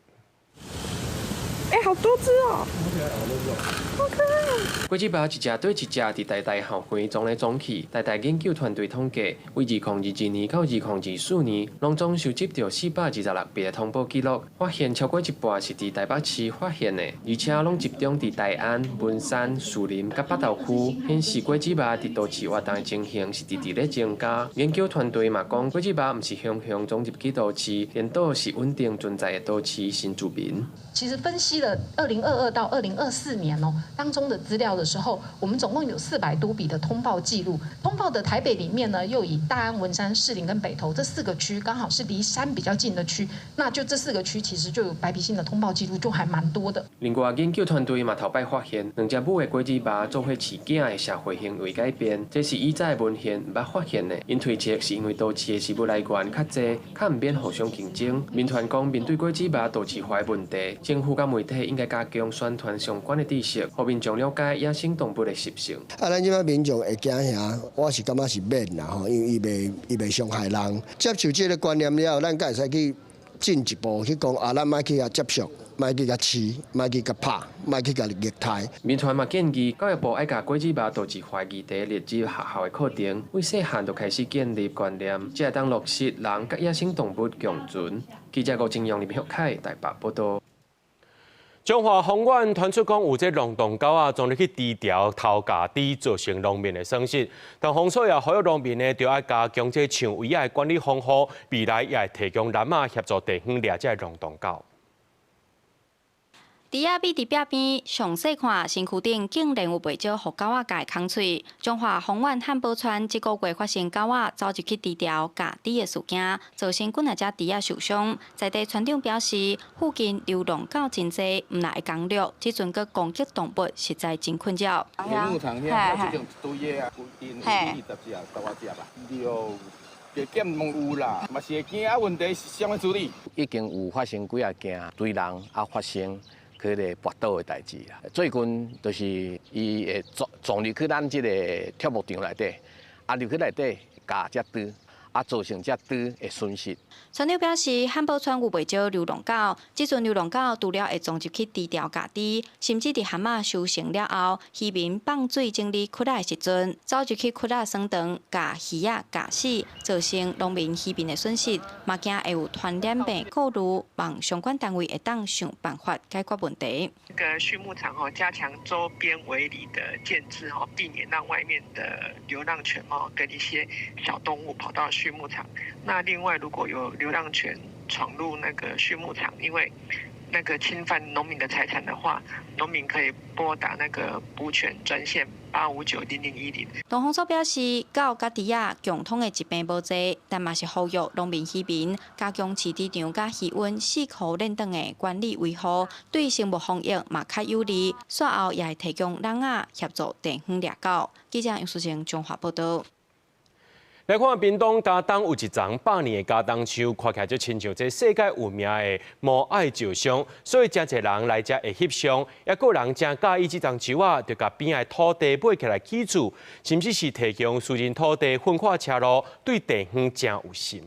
欸，好多隻哦！好可愛。果子蝮一隻綴一隻，佇台大校園撞來撞去。台大研究團隊統計，為2022年到2024年，攏總收集著426筆的通報記錄，發現超過一半是佇台北市發現的，而且攏集中佇大安、文山、士林佮北投區，顯示果子蝮佇都市活動的情形是直直咧增加。研究團隊嘛講，果子蝮毋是雄雄衝入去都市，顛倒是穩定存在的都市新住民。其實分析了2022到2024年哦當中的資料的時候，我們總共有400多筆的通報記錄。通報的台北裡面呢，又以大安、文山、士林跟北投這四個區，剛好是離山比較近的區，那就這四個區其實就有白鼻心的通報記錄，就還蠻多的。另外，研究團隊嘛頭擺發現，兩隻母的果子猫做伙飼囝的社會行為改變，這是以早的文獻毋捌發現的。𪜶推測是因為都市的食物來源較濟，較毋免互相競爭。民團講，面對果子貓都市化的問題，政府佮媒體應該加強宣傳相關的知識，予民眾了解野生動物的習性。啊，咱這擺民眾會驚嚇，我是感覺是免啦吼，因為伊袂傷害人。接受這個觀念了後，咱才會使去進一步去講啊，咱莫去共接觸，莫去共飼，莫去共拍，莫去共虐待。民團嘛建議教育部愛共果子貓都市化議題列入學校的課程，為細漢就開始建立觀念，才會當落實人佮野生動物共存。記者郭金陽、林玉凱台北報道。彰化豐原傳出講有這浪蕩狗仔，鑽入去豬牢偷咬豬，造成農民的損失。但豐所也呼籲農民呢，著愛加強這長圍仔的管理防護，未來也會提供籃仔協助地方掠這浪蕩狗。豬仔覕佇壁邊，詳細看身軀頂竟然有袂少予狗仔咬的空喙。彰化豐原漢寶村這個月發生狗仔走入去豬牢咬豬的事件，造成幾若隻豬仔受傷。在地村長表示，附近流浪狗真濟，毋但會攻掠，這陣閣攻擊動物，實在真困擾。牧場遐這種一堆的啊，規定20隻、十外隻吧。對，加減攏有啦，嘛是會驚啊。問題是啥物處理？已經有發生幾仔件對人啊發生彼个跋倒的代誌啦。最近就是伊會撞撞入去咱這个畜牧場內底，啊入去內底咬隻豬，啊造成這豬的損失。村長表示，漢寶村有袂少流浪狗，這陣流浪狗除了會鑽入去豬牢咬豬，甚至佇蚶仔收成了後，漁民放水整理窟仔的時陣，走入去窟仔耍長，共魚仔咬死，造成農民漁民的損失，嘛驚會有傳染病顧慮，望相關單位會當想辦法解決問題。這個畜牧場吼，加強周邊圍籬的建置吼，避免讓外面的流浪犬貓跟一些小動物跑到畜牧場。那另外，如果有流浪犬闖入那個畜牧場，因為那個侵犯農民的財產的話，農民可以撥打那個捕犬專線8590010。農豐所表示，狗佮豬仔共通的疾病無濟，但嘛是呼籲農民漁民加強飼豬場佮魚塭四箍鏈等的管理維護，對生物防疫嘛較有利。煞後也會提供籠仔協助地方掠狗。記者楊淑靜彰化報道。來看屏東佳冬有一叢百年的佳冬樹，看起來就親像這世界有名的摩艾石像，所以誠濟人來遮會翕相，抑閣有人誠佮意這叢樹仔，就共邊仔的土地買起來起厝，甚至是提供私人土地粉化車路，對地方誠有心。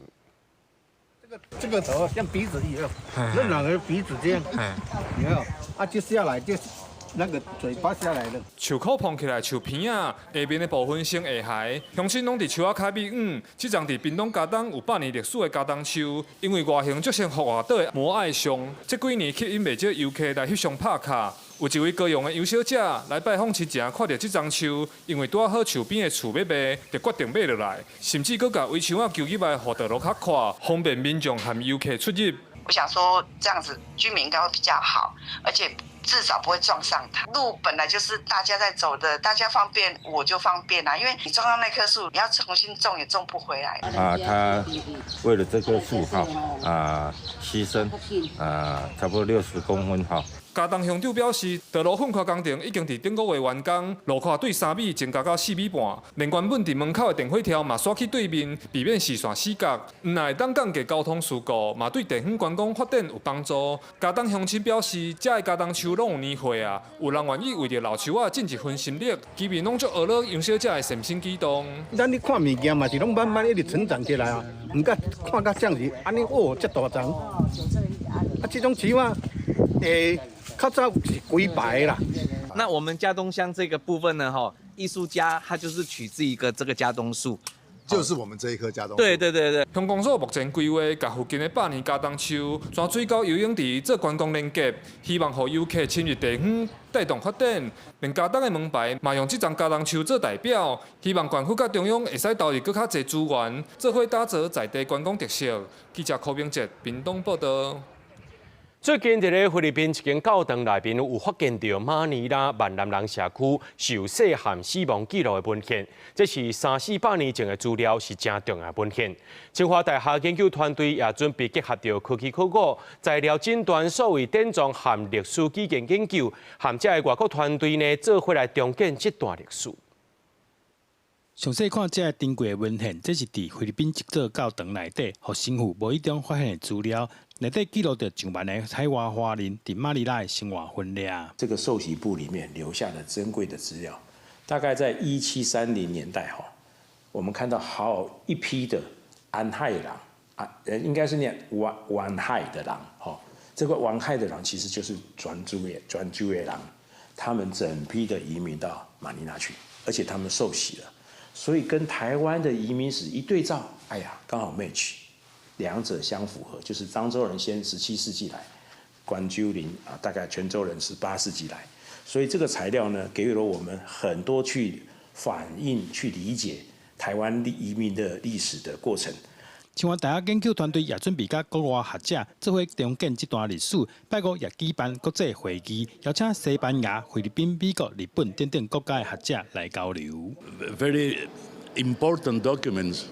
這個頭像鼻子一樣，那兩個鼻子這樣，有沒有？啊，就下來就那個嘴巴下來了。樹箍膨起來樹鼻仔，下面的部分先下海。鄉親攏佇樹仔跤尾遠。這叢佇屏東佳冬有百年歷史的佳冬樹，因為外形足像復活島的摩艾像，這幾年吸引袂少遊客來翕相拍卡。有一位高雄的楊小姐來拜訪親情，看著這叢樹，因為拄仔好樹邊的厝欲賣，就決定買落來，甚至閣共圍牆仔求入來，予道路較闊，方便民眾和遊客出入。我想說這樣子居民應該會比較好，而且至少不會撞上它。路本來就是大家在走的，大家方便我就方便啦。因為你撞到那棵樹，你要重新種也種不回來。啊，他為了這棵樹哈啊犧牲啊，差不多60公分哈。佳冬鄉長表示，道路粉寬工程已經佇頂個月完工，路寬對3米增加到4米半，連原本佇門口的電火柱嘛徙去對面，避免視線死角。毋但會當降低交通事故，嘛對地方觀光發展有幫助。佳冬鄉親表示，遮的佳冬樹攏有年歲啊，有人願意為著老樹仔盡一份心力，居民攏足呵咾楊小姐的善心舉動。咱咧看物件嘛是攏慢慢一直成長起來啊，毋過看甲這樣子，按呢哦，遮大叢，啊，這種樹仔，較早是幾排啦。那我們佳冬鄉這個部分呢？哈，藝術家他就是取自一個這個佳冬樹，就是我們這一棵佳冬樹。對對對對。鄉公所目前規劃，共附近的百年佳冬樹、泉水溝游泳池做觀光連結，希望予遊客深入地方，帶動發展。連佳冬的門牌嘛用這叢佳冬樹做代表，希望縣府佮中央會使投入閣較濟資源，做伙打造在地觀光特色。記者柯明哲，屏東報道。最近，佇咧菲律賓一間教堂內面有發現著馬尼拉閩南人社區受細漢死亡記錄的文獻，這是三四百年前的資料，是誠重要的文獻。清華大學研究團隊也準備結合著科技考古、材料診斷、數位典藏和歷史語言研究，和這个外國團隊呢做伙來重建這段歷史。詳細看這个珍貴的文獻，這是佇菲律賓一座教堂內底，予神父無意中發現的資料，內底記錄著上萬个海外華人佇馬尼拉的生活分裂。這個受洗簿裡面留下的珍貴的資料，大概在1730年代哈，我們看到好一批的安海人啊，應該是念灣灣海的人哈，這個灣海的人其實就是泉州的人，他們整批的移民到馬尼拉去，而且他們受洗了。所以跟台灣的移民史一對照，哎呀，剛好 match，兩者相符合。就是漳州人先17世紀來，泉州人啊，大概泉州人18世紀來，所以這個材料呢，給予了我們很多去反映、去理解台灣移民的歷史的過程。清華大學研究團隊也準備佮國外學者做伙重建這段歷史。拜五也舉辦國際會議，邀請西班牙、菲律賓、美國、日本等等國家的學者來交流。 Very important documents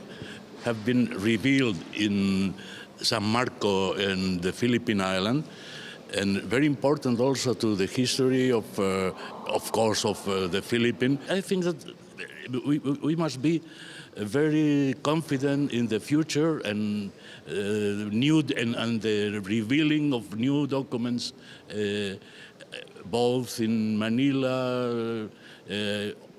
have been revealed in San Marco and the Philippine Island, and very important also to the history of course, of the Philippines. I think that we must be very confident in the future and new and the revealing of new documents, both in Manila,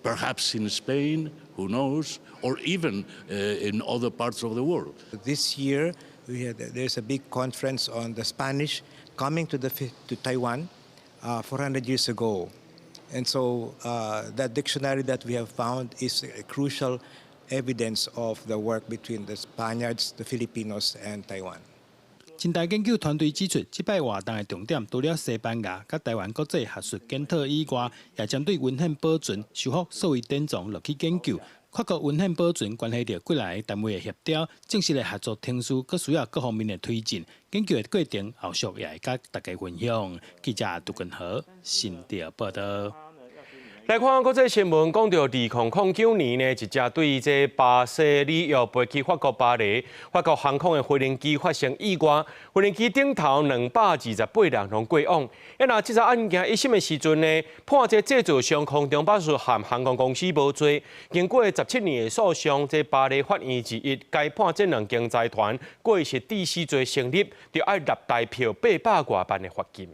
perhaps in Spain, who knows, or even in other parts of the world. This year, there's a big conference on the Spanish coming to Taiwan 400 years ago. And so that dictionary that we have found is a crucial evidence of the work between the Spaniards, the Filipinos, and Taiwan. 清大研究團隊指出，這擺活動的重點除了西班牙佮台灣國際學術檢討以外，也針對文獻保存、修復數位典藏落去研究。跨國文獻保存關係著幾若个單位的協調，正式的合作程序，閣需要各方面的推進。研究的過程後續也會佮大家分享。記者杜根和新竹報道。來看國際新聞，講到2009年呢，一架對這巴西里約飛去法國巴黎，法國航空的飛行機發生意外，飛行機頂頭228人攏過往。啊，若這個案件一審的時陣呢，判這製造商空中巴士和航空公司無罪。經過17年的訴訟，這巴黎法院21日改判這兩間財團過失致死罪成立，著愛納台票800外萬的罰金。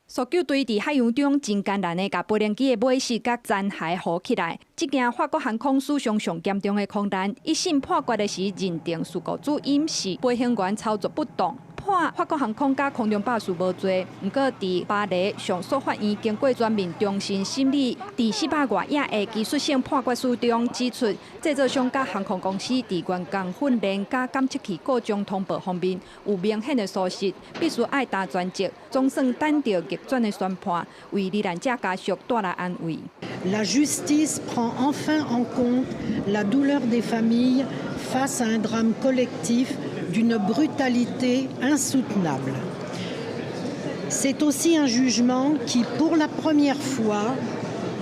搜救隊佇海洋中真艱難的共飛行機的尾翼佮殘骸扶起來。這件法國航空史上上嚴重的空難，一審判決的時認定事故主因是飛行員操作不當。判法國航空佮空中巴士無罪，毋過佇巴黎上訴法院經過全面重新審理，佇400外頁的技術性判決書中指出，製造商佮航空公司佇員工訓練佮監測器故障通報方面有明顯的疏失，必須愛擔全責，總算等著逆轉的宣判，為罹難者家屬帶來安慰。 La justice prend enfin en compte la douleur des familles face à un drame collectif d'une brutalité insoutenable. C'est aussi un jugement qui, pour la première fois,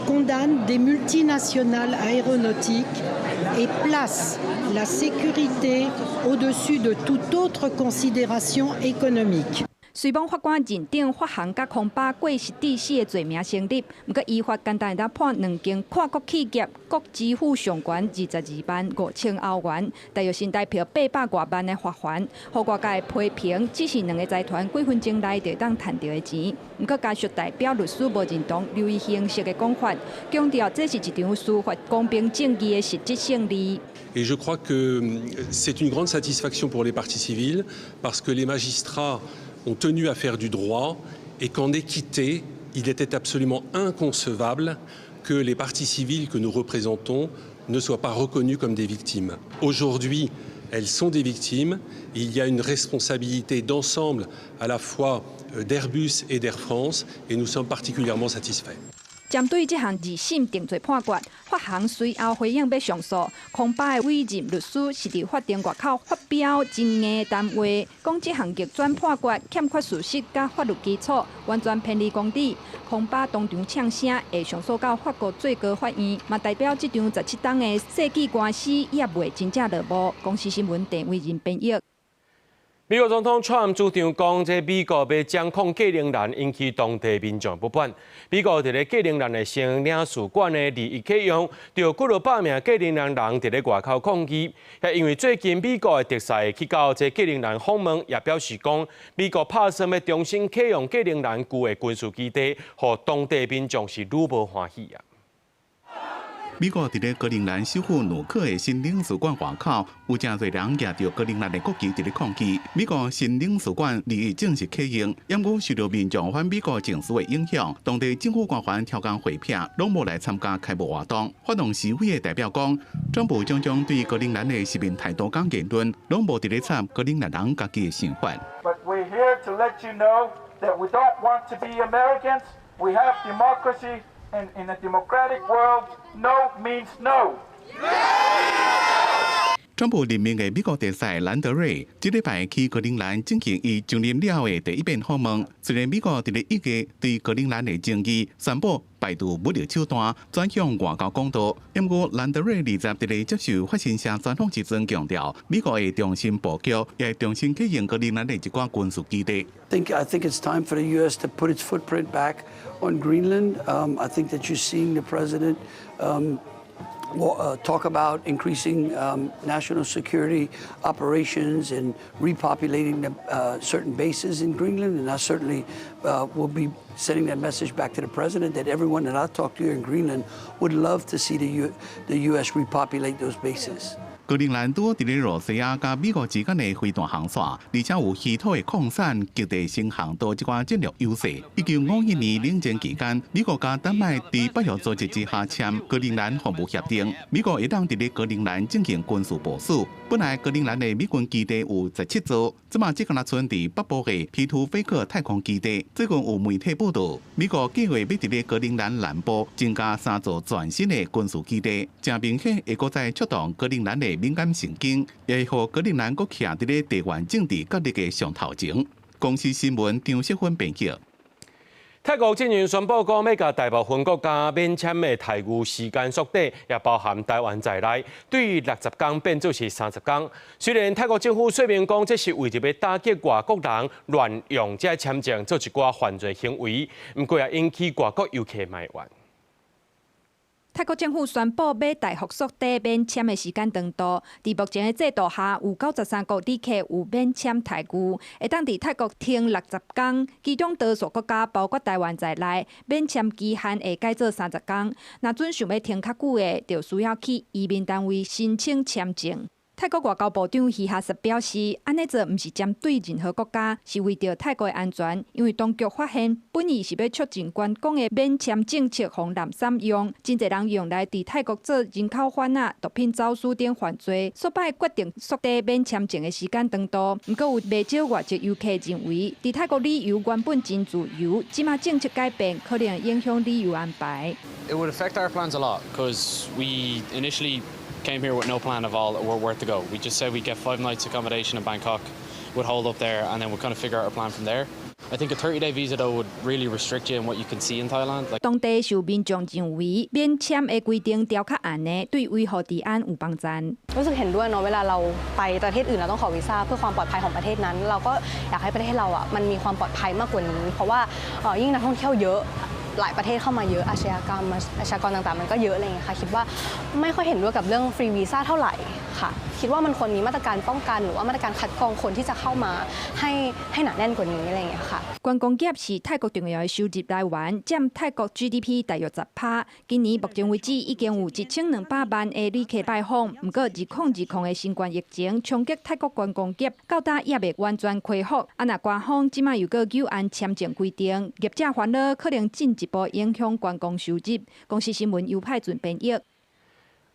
condamne des multinationales aéronautiques et place la sécurité au-dessus de toute autre considération économique. 雖罔法官認定法航佮空巴過失致死的罪名成立，毋過依法簡單會當判兩間跨國企業各支付上懸22萬5千歐元，大約新台票800外萬的罰鍰。予外界批評，只是兩个財團幾分鐘內就當趁著的錢。毋過家屬代表律師無認同流於形式的講法，強調這是一場司法公平正義的實質勝利。 Et je crois que c'est une grande satisfaction pour les parties civiles parce que les magistrats ont tenu à faire du droit et qu'en équité, il était absolument inconcevable que les parties civiles que nous représentons ne soient pas reconnues comme des victimes. Aujourd'hui, elles sont des victimes. Il y a une responsabilité d'ensemble à la fois d'Airbus et d'Air France et nous sommes particulièrement satisfaits. 針對這項二審定罪判決，法航隨後回應欲上訴。空巴的委任律師是佇法庭外口發表真硬談話，講這項逆轉判決欠缺事實佮法律基礎，完全偏離公理。空巴當場嗆聲，會上訴到法國最高法院，嘛代表這場17冬的世紀官司猶未真正落幕。公視新聞鄭惟仁編譯。美國總統川普主張講，這美國欲掌控格陵蘭，引起當地民眾不滿。美國佇咧格陵蘭的新領事館的二一啟用，著幾落百名格陵蘭人佇咧外口抗議。也因為最近美國的特使去到這格陵蘭訪問，也表示講，美國拍算欲重新啟用格陵蘭舊的軍事基地，予當地民眾是愈無歡喜啊。美國佇咧格陵蘭首府努克的新領事館外口，有誠濟人舉著格陵蘭的國旗佇咧抗議。美國新領事館二一正式啟用，毋過受著民眾反美國情緒的影響，當地政府官員刁工回避，攏無來參加開幕活動。發動示威的代表講，川普種種對格陵蘭的殖民態度佮言論，攏無佇咧插格陵蘭人家己的想法。 But we're here to let you know that we don't want to be Americans. We have democracy. And in a democratic world, no means no. 川普任命的美國特使蘭德瑞，這禮拜去格陵蘭進行伊上任了後的第一遍訪問。雖然美國佇咧1月對格陵蘭的爭議宣布排除武力手段，轉向外交管道，毋過蘭德瑞20佇咧接受法新社專訪時陣強調，美國會重新布局，也會重新啟用格陵蘭的一寡軍事基地。 I think it's time for the U.S. to put its footprint back on Greenland. I think that you're seeing the president talk about increasing national security operations and repopulating the certain bases in Greenland. And I certainly will be sending that message back to the president that everyone that I talk to here in Greenland would love to see the U.S. repopulate those bases. 格陵蘭拄佇咧露西亞佮美國之間的飛彈航線，而且有稀土的礦產、極地新航道這寡戰略優勢。1951年冷戰期間，美國佮丹麥佇北約組織之下簽格陵蘭防務協定，美國會當佇咧格陵蘭進行軍事部署。本來格陵蘭的美軍基地有17座，這馬只敢若賰佇北部的皮圖菲克太空基地。最近有媒體報道，美國計劃欲佇咧格陵蘭南部增加三座全新的軍事基地，誠明顯會閣再觸動格陵蘭的敏感神經，也會予格陵蘭閣徛佇咧地緣政治角力的上頭前。公視新聞張淑芬編輯。泰國進前宣布講，欲共大部分國家免簽的待遇時間縮短，也包含台灣在內，對60天變做是30天。雖然泰國政府說明講，這是為著欲打擊外國人亂用這簽證做一寡犯罪行為，毋過也引起外國遊客埋怨。泰國政府宣布欲大幅縮短免簽的時間長度。佇目前的制度下，有93國旅客有免簽待遇，會當佇泰國停60天。其中多數國家，包括台灣在內，免簽期限會改做30天。若準想欲停較久的，就需要去移民單位申請簽證。泰國外交部長希哈實表示，按呢做毋是針對任何國家，是為著泰國的安全。因為當局發現，本意是欲促進觀光的免簽政策，予人濫用，真濟人用來佇泰國做人口販仔、毒品走私等犯罪，所以決定縮短免簽證的時間長度。毋過有袂少外籍遊客認為，佇泰國旅遊原本真自由，這馬政策改變可能影響旅遊安排。 It would affect our plans a lot because we initially came here with no plan of all or where to go. We just said we'd get 5 nights accommodation in Bangkok, would hold up there, and then we'd kind of figure out our plan from there. I think a 30-day visa though would really restrict you in what you can see in Thailand. Like 當地受民眾認為免簽的規定調較嚴的，對維護治安有幫助。 รู้สึกเห็นด้วยเนาะเวลาเราไปประเทศอื่นเราต้องขอวีซ่าเพื่อความปลอดภัยของประเทศนั้น เราก็อยากให้ประเทศเราอ่ะมันมีความปลอดภัยมากกว่านี้ เพราะว่ายิ่งนักท่องเที่ยวเยอะหลายประเทศเข้ามาเยอะอาชญากรรมอาชญากรต่างๆ มันก็เยอะอะไรอย่างเงี้ยค่ะคิดว่าไม่ค่อยเห็นด้วยกับเรื่องฟรีวีซ่าเท่าไหร่ค่ะคิดว่ามันควรมีมาตรการป้องกันหรือว่ามาตรการคัดกรองคนที่จะเข้ามาให้หนาแน่นกว่านี้อะไรอย่างเงี้ยค่ะ 觀光業是泰國重要的收入來源，佔泰國 GDP 大約10%。今年目前為止已經有1200萬个旅客拜訪，毋過2020的新冠疫情衝擊泰國觀光業，到今猶未完全恢復。啊，若官方這馬又閣搝按簽證規定，業者煩惱可能進一步影響觀光收入。公視新聞尤派準編譯。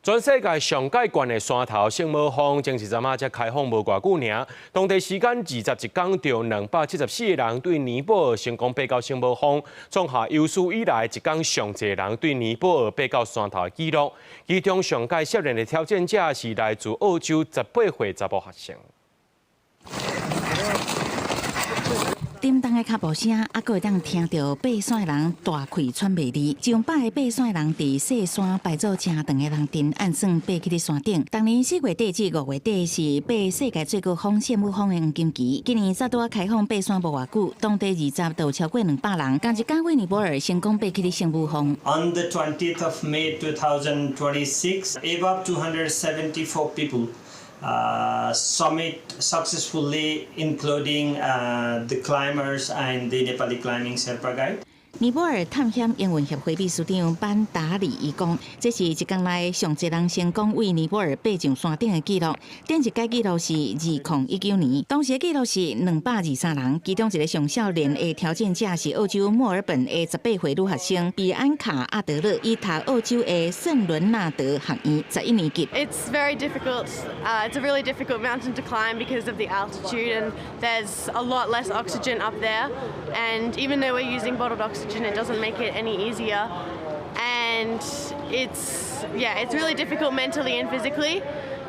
全世界上蓋懸的山頭聖母峰，前一陣仔才開放無偌久爾，當地時間21天，就274个人對尼泊爾成功爬到聖母峰，創下有史以來一工上濟人對尼泊爾爬到山頭的紀錄。其中上蓋少年的挑戰者是來自澳洲18歲查某學生。沉重的跤步聲，猶閣會當聽著爬山的人大氣喘袂離。上百个爬山的人佇細山排做誠長的龍陣，按算爬去咧山頂。逐年4月底至5月底是爬世界最高峰聖母峰的黃金期。今年才拄仔開放爬山無偌久，當地20就有超過200人，仝一工對尼泊爾成功爬去咧聖母峰。 On the 20th of May 2026, above 274 people summit successfully, including the climbers and the Nepali climbing Sherpa guide. 尼泊爾探險營運協會秘書長班達里伊講，這是一工內上濟人成功對尼泊爾爬上山頂的紀錄。頂一屆紀錄是2019年，當時的紀錄是223人，其中一个上少年的挑戰者是澳洲墨爾本的18歲女學生比安卡阿德勒，伊讀澳洲的聖倫納德學院11年級。 It's very difficult. It's a really difficult mountain to climb because of the altitude, and there's a lot less oxygen up there. And even though we're using bottled oxygen, it doesn't make it any easier. And it's yeah, it's really difficult mentally and physically.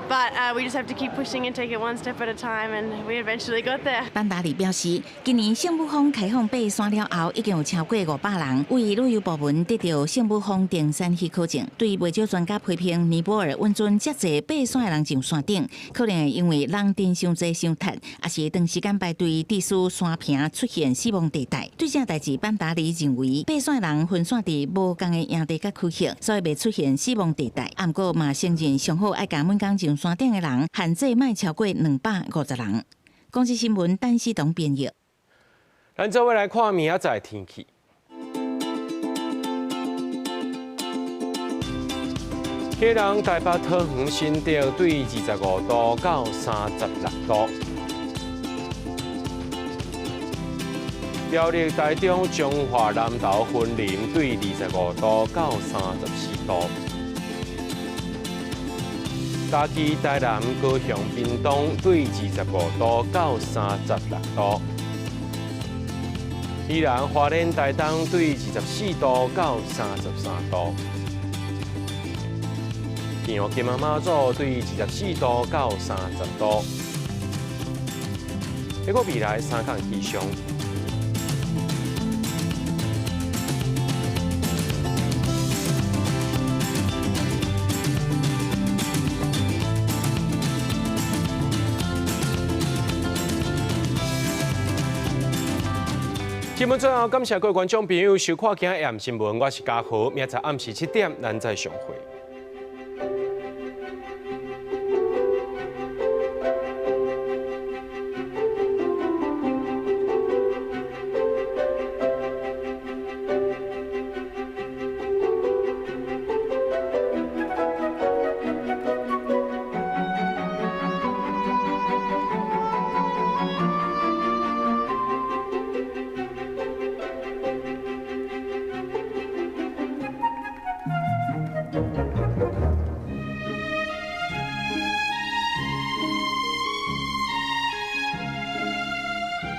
But we just have to keep pushing and take it one step at a time, and we eventually got there. 班達里表示，今年聖母峰開放爬山了後，已經有超過500人對旅遊部門得著聖母峰登山許可證。對袂少專家批評，尼泊爾允准遮濟爬山的人上山頂，可能會因為人陣傷濟傷窒，抑是長時間排隊，致使山坪出現死亡地帶。對這代誌，班達里認為，爬山的人分散佇無仝的營地佮區域，所以袂出現死亡地帶。毋過嘛承認，上好愛共每工上山頂的人限制莫超過250人。公視新聞陳思彤編譯。咱做伙來看明仔載天氣。基隆、台北、桃園、新竹對25度到36度。苗栗、台中、彰化、南投、雲林對25度到34度。嘉義、台南、高雄、屏東對25度到36度。宜蘭、花蓮、台東對24度到33度。屏東、金門、馬祖對24度到30度。這個未來三天氣象。新聞最後，感謝各位觀眾朋友收看今日暗新聞，我是嘉豪，明仔載暗時7點，咱再相會。